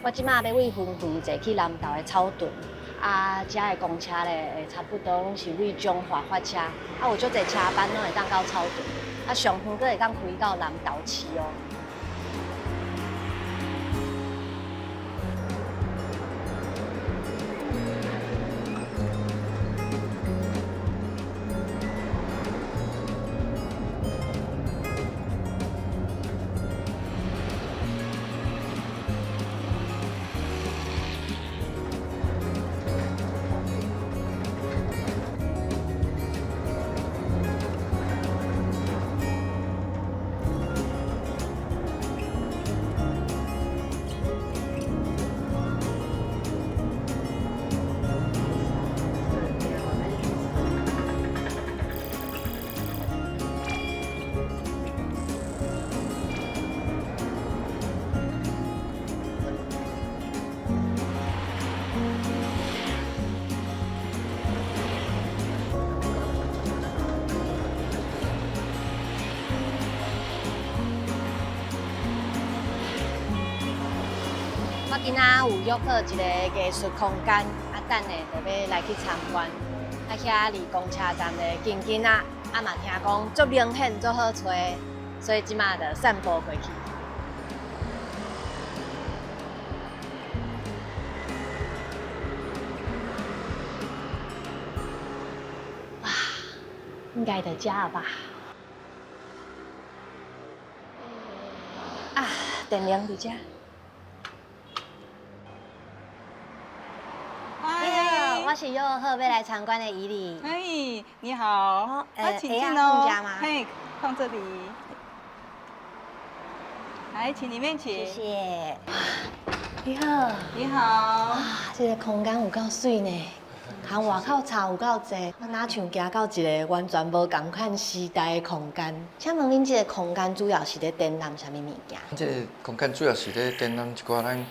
我這馬欲對雲林坐去南投的草屯，啊，遮的公車咧，會差不多攏是對彰化發車，啊，有足濟車班攏會當到草屯，啊，上遠閣會當開到南投市哦。我今仔有約好一個藝術空間，啊，等下就欲來去參觀。啊，遐離公車站的近近仔，啊嘛聽講足明顯、足好揣，所以這馬就散步過去。哇，應該就遮吧？啊，電鈴佇遮。你好，我是約好欲來參觀的伊麗。嘿，你好，欸，請進哦。放這嗎？嘿，放這裡。來，請裡面請。謝謝。你好。你好。哇，這個空間有夠媠呢，通外口吵有夠濟，我若像行到一個完全無仝款時代的空間。請問恁這個空間主要是咧展覽啥物物件？這個空間主要是咧展覽一寡咱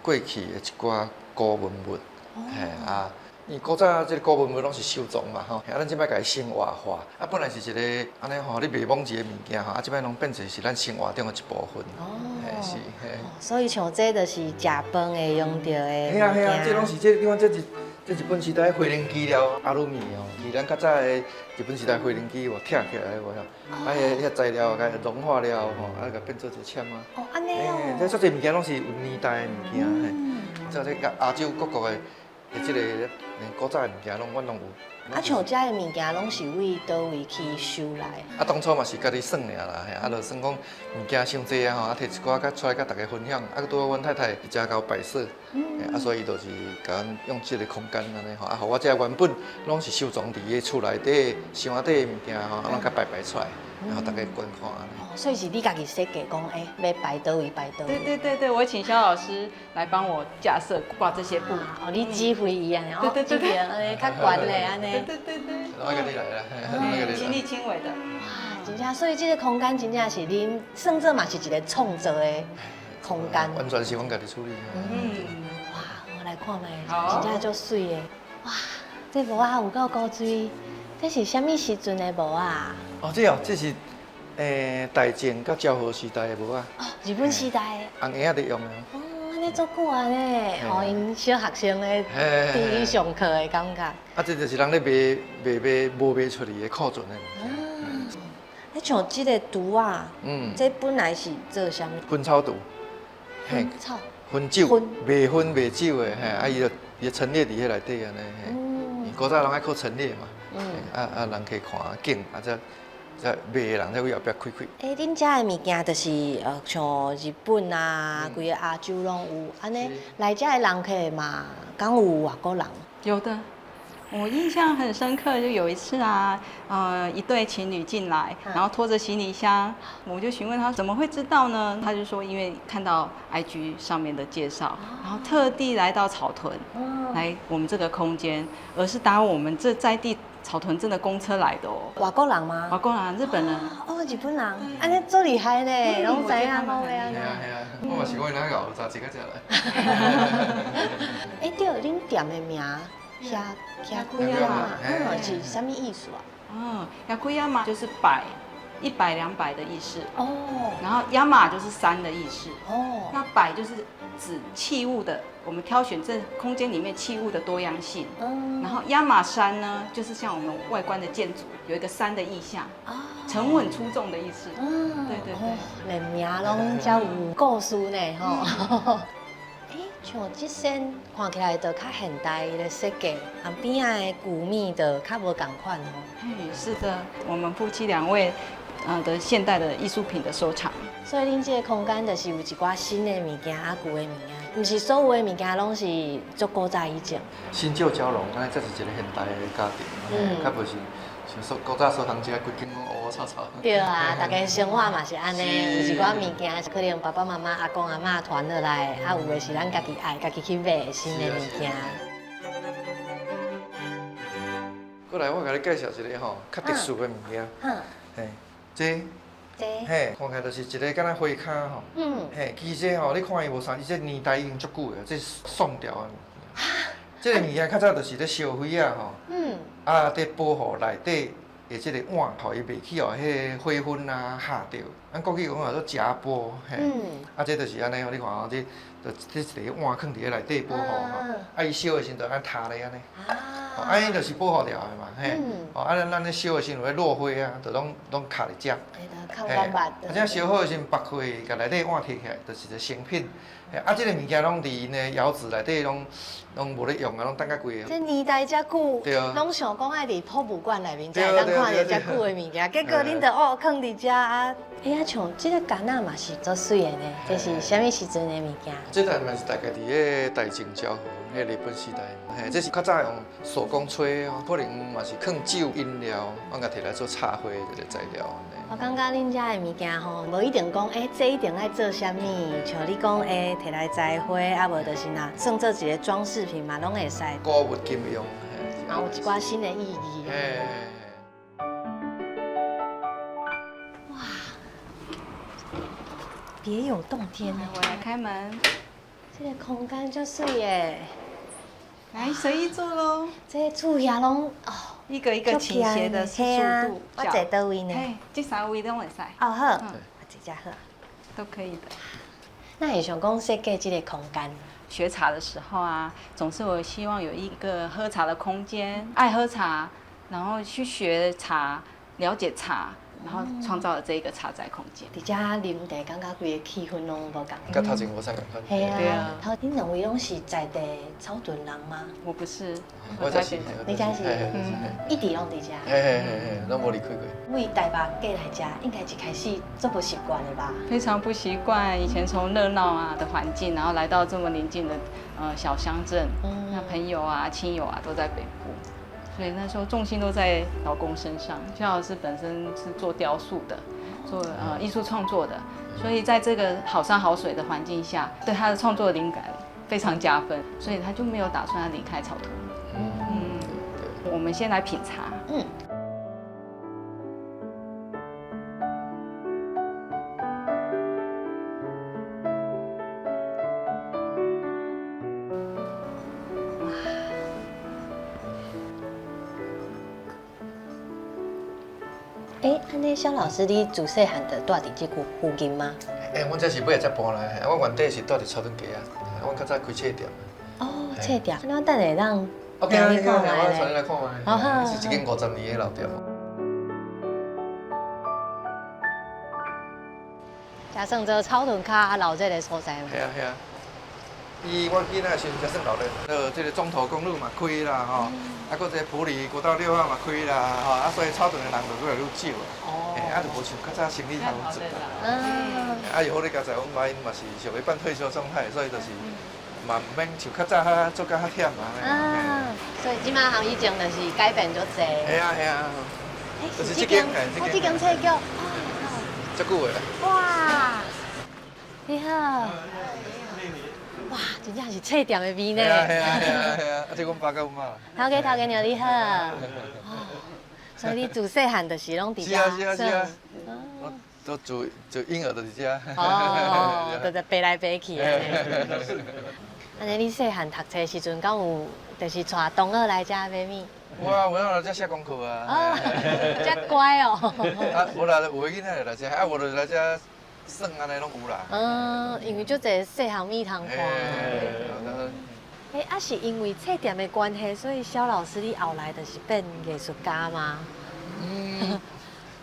過去的一寡古文物，嘿啊，因為古早這個古文物攏是收藏嘛吼，啊，咱這擺共伊生活化，啊，本來是一個按呢吼，你袂摸一个物件吼，啊，這擺攏變成是咱生活中的一部分，嘿是嘿。所以像這就是食飯會用著的。嘿啊嘿啊，這攏是這你看這是這日本時代飛輪機了，阿魯米哦，是咱較早的日本時代飛輪機有拆起來無？啊，彼遐材料共融化了吼，啊，共變做一個簽仔。哦，按呢哦。這足濟物件攏是有年代的物件，嘿。這這亞洲各國的這個古早的物件攏阮攏有。啊，像這的物件攏是對佗位去收來？啊，當初嘛是家己算爾啦，嘿，啊，就算講物件傷濟啊吼，啊，提一寡較出來共大家分享。啊，拄好阮太太誠𠢕擺設，啊，所以伊就是共阮用這個空間按呢吼，啊，予我這原本攏是收藏佇个厝內底箱仔底的物件吼，啊，攏共擺擺出來，然後大家觀看按呢。所以是你家己設計講，欸，欲擺佗位擺佗位。對對對對，我請蕭老師來幫我架設掛這些布。哦，你指揮伊按呢，對對對對，按呢較懸咧按呢。對對對對。我家己來啦，親力親為的。哇，真正，所以這個空間真正是恁算做嘛是一個創造的空間。完全是阮家己處理。嗯。哇，我來看覓，真正足媠的。哇，這帽仔有夠古錐，這是啥物時陣的帽仔？哦，這哦，這是。大正佮昭和時代的帽仔。哦，日本時代的。紅嬰仔佇用的。哦，按呢足久啊呢，哦，𪜶小學生咧佇去上課的感覺。啊，這就是人咧賣賣賣無賣出去的庫存的物件。你像這個櫥仔，這本來是做啥物？薰草櫥。薰草。薰酒，賣薰賣酒的，嘿，啊，伊就伊陳列佇彼內底按呢，嘿。古早人愛靠陳列嘛，啊啊，人客看景，啊這。這賣的人在位後壁開開。欸，恁遮的物件就是像日本啊，規個亞洲攏有，按呢來遮的人客嘛，敢有外國人？有的，我印象很深刻，就有一次啊，一對情侶進來，然後拖着行李箱，我就詢問他怎麼會知道呢？他就說因為看到 IG 上面的介紹，然後特地來到草屯，來我們這個空間，而是搭我們這在地草屯鎮的公車來的哦。外國人嗎？外國人，日本人。哦，日本人，按呢足厲害呢，攏知影講欲按怎。嘿啊嘿啊，我嘛是講𪜶那𠢕早一個才來。欸，對，恁店的名遐遐幾仔嘛，是啥物意思啊？嗯，遐幾仔嘛就是擺一百兩百的意思。哦。然後 yama 就是山的意思。哦。那百就是指器物的，我們挑選這空間裡面器物的多樣性。然後 yama 山呢，就是像我們外觀的建築有一個山的意象，沉穩出眾的意思。對對對。連名攏遮有故事呢，吼。欸，像這身看起來就較現代的設計，和邊仔的舊物就較無仝款哦。嘿，是的，我們夫妻兩位，的現代的藝術品的收藏。所以恁這個空間就是有一寡新的物件，啊舊的物件，毋是所有的物件攏是足古早以前。新舊交融，按呢才是一個現代的家庭，較無是像說古早收藏者規間攏烏烏臭臭。對啊，大家生活嘛是按呢，有一寡物件可能爸爸媽媽、阿公阿嬤傳落來，啊有的是咱家己愛、家己去買的新的物件。過來，我共你介紹一個吼，較特殊的物件。嘿，這，這，嘿，看起來就是一個敢若花跤吼。嘿，其實這吼，你看伊無啥，伊這年代已經足久的，這是宋朝的物件。這個物件較早就是咧燒火仔吼。啊，佇保護內底的這個碗，予伊袂去予彼個火薰啊嚇著。咱過去講叫做夾缽，嘿。啊，這就是按呢吼，你看吼，這就這一個碗囥佇咧內底保護吼。啊，伊燒的時陣就按塌咧按呢。按呢就是保護牢的嘛，嘿。哦，啊，咱咧燒的時陣有咧落火啊，就攏攏卡佇遮。嘿，啊，這燒好的時陣，縛開，共內底碗提起來，就是一個成品。啊，這個物件攏佇𪜶的窯子內底，攏攏無咧用啊，攏等較規個。這年代遮久，攏想講愛佇博物館內面才會當看著遮久的物件，結果恁就哦囥佇遮啊。欸，啊，像這個甕仔嘛是足媠的呢，這是啥物時陣的物件？這台嘛是大概佇彼大正昭和，彼日本時代。嘿，這是較早用手工吹哦，可能嘛是囥酒飲料，阮共提來做插花一個材料。我感覺恁遮的物件吼，無一定講，欸，這一定愛做啥物，像你講，欸，提來栽花，啊無就是若算做一個裝飾品嘛，攏會使。古物今用，嘛有一寡新的意義。嘿。哇，別有洞天！我來開門。這個空間足媠的。來，隨意坐囉。這厝遐攏哦，一個一個傾斜的45度。我坐佗位呢？嘿，這三位攏會使。哦好，我坐遮好。都可以的。那會想講設計這個空間？學茶的時候啊，總是我希望有一個喝茶的空間，愛喝茶，然後去學茶，了解茶，然後創造了這一個茶宅空間。佇遮啉茶，感覺規个氣氛攏無仝。佮頭前無啥仝款。嘿啊，頭恁兩位攏是在地草屯人嗎？我不是，我才是。你才是，一直攏佇遮。嘿嘿嘿嘿，攏無離開過。為台北過來遮，應該一開始足無習慣的吧？非常不習慣，以前從熱鬧啊的環境，然後來到這麼寧靜的小鄉鎮，那朋友啊、親友啊都在北部。所以那時候重心都在老公身上。蕭老師本身是做雕塑的，做藝術創作的，所以在這個好山好水的環境下，對他的創作靈感非常加分，所以他就沒有打算要離開草屯。嗯，我們先來品茶。嗯。欸，按呢，蕭老師，你自細漢就住佇這附近嗎？欸，阮這是尾仔才搬來，我原底是住佇草屯街啊，阮較早開冊店。哦，冊店，那我等下咱 OK 啊，我帶你來看覓，是一間50年的老店。這算做草屯較鬧熱的所在嗎？係啊係啊。伊我囡仔時陣才算鬧熱，這個中投公路嘛開啦吼，啊，閣這個埔里國道6號嘛開啦吼，啊，所以草屯的人就愈來愈少啊。哦。啊，就無像較早生意遐好做啦。嗯。啊，又好咧，佳哉，阮爸𪜶嘛是屬於半退休狀態，所以就是嘛毋免像較早較做甲較忝啊。啊，所以這馬和以前就是改變足濟。係啊係啊。就是這間，我這間冊局。足久的啦。哇，你好。哇，真正是冊店的味呢。係啊係啊係啊係啊！啊，這阮爸佮阮媽。頭家頭家娘你好。所以你自細漢就是攏佇遮。是啊是啊是啊。我都自自嬰兒就佇遮。哦，就在爬來爬去。按呢，你細漢讀冊時陣，敢有就是帶同學來遮買物。我有影來遮寫功課啊。哦，遮乖哦。啊，無啦，有的囡仔就來遮，啊，無就來遮耍按呢攏有啦。嗯，因為足濟細項物通看。欸，啊是因為冊店的關係，所以蕭老師你後來就是變藝術家嗎？嗯，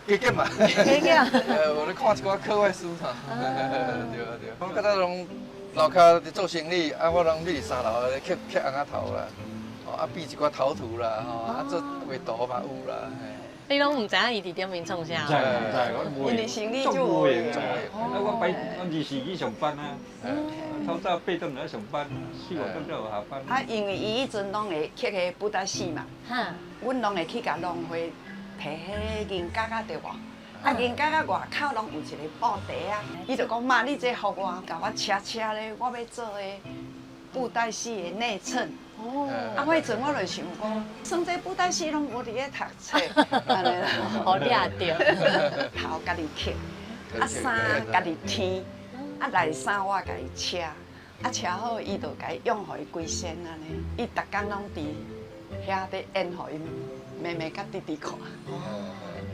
加減嘛。加減。有咧看一寡課外書哈。對啊對。我較早攏樓跤佇做生理，啊，我攏佇三樓咧刻刻尪仔頭啦，哦，啊，比一寡頭圖啦，吼，啊，做畫圖嘛有啦。你攏毋知影伊佇頂面創啥？毋知毋知，我因為生理就無閒。啊，我拜我24去上班啊，透早8點就愛上班，4、5點才有下班。啊，因為伊彼陣攏會刻彼布袋戲嘛，阮攏會去共農會提彼銀角仔對無？啊，銀角仔外口攏有一个布袋啊，伊就講媽，你這予我，共我車車咧，我欲做彼布袋戲的內襯。哦，啊，我彼陣我就想講，算這布袋戲攏無佇咧讀冊，按呢啦，予掠著，頭家己刻，啊衫家己添，啊內衫我共伊車，啊車好伊就共伊養予伊規身按呢，伊逐工攏佇遐咧演予𪜶妹妹佮弟弟看。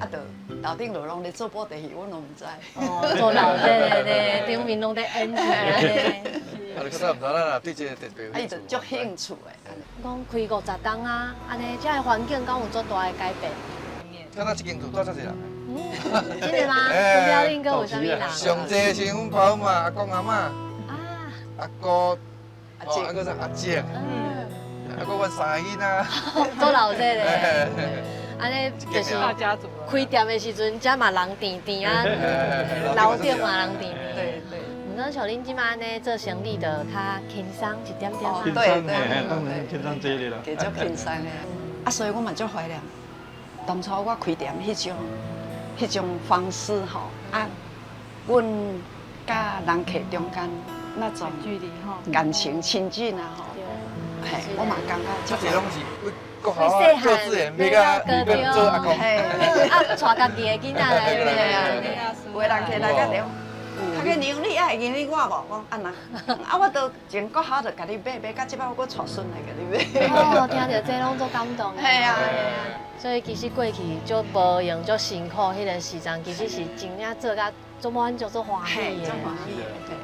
啊，就樓頂就攏咧做布袋戲，阮攏毋知。哦，做老這個頂面攏咧演戲按呢。啊，你較早毋知咱若對這個特別啊，伊就足興趣的。講開50冬啊，按呢，遮的環境敢有足大的改變？敢若這間厝住遮濟人？嗯，真的嗎？除了恁，閣有啥物人？上濟是阮爸阮媽、阿公阿嬤、阿姑、哦，啊閣啥阿叔，啊閣阮三个囡仔。做老這咧。按呢就是開店的時陣，遮嘛人甜甜啊，樓頂嘛人甜甜。對對。毋過像恁這馬按呢做生意，就較輕鬆一點點。對對，當然輕鬆濟咧啦。加足輕鬆的。啊，所以我嘛足懷念當初我開店彼種方式吼。啊，阮佮人客中間那種距離吼，感情親近啊吼。嘿，我嘛感覺這攏是國校啊，幼稚園欲甲變做阿公，啊，帶家己的囡仔來，有的人客來甲著，較緊娘你愛會認得我無？講按那，啊，我都前國校就共你買，買到這擺我閣帶孫來共你買。哦，聽著這攏足感動的。嘿啊嘿啊。所以其實過去足無閒、足辛苦彼個時陣，其實是真正做甲足滿足、足歡喜的。足歡喜的。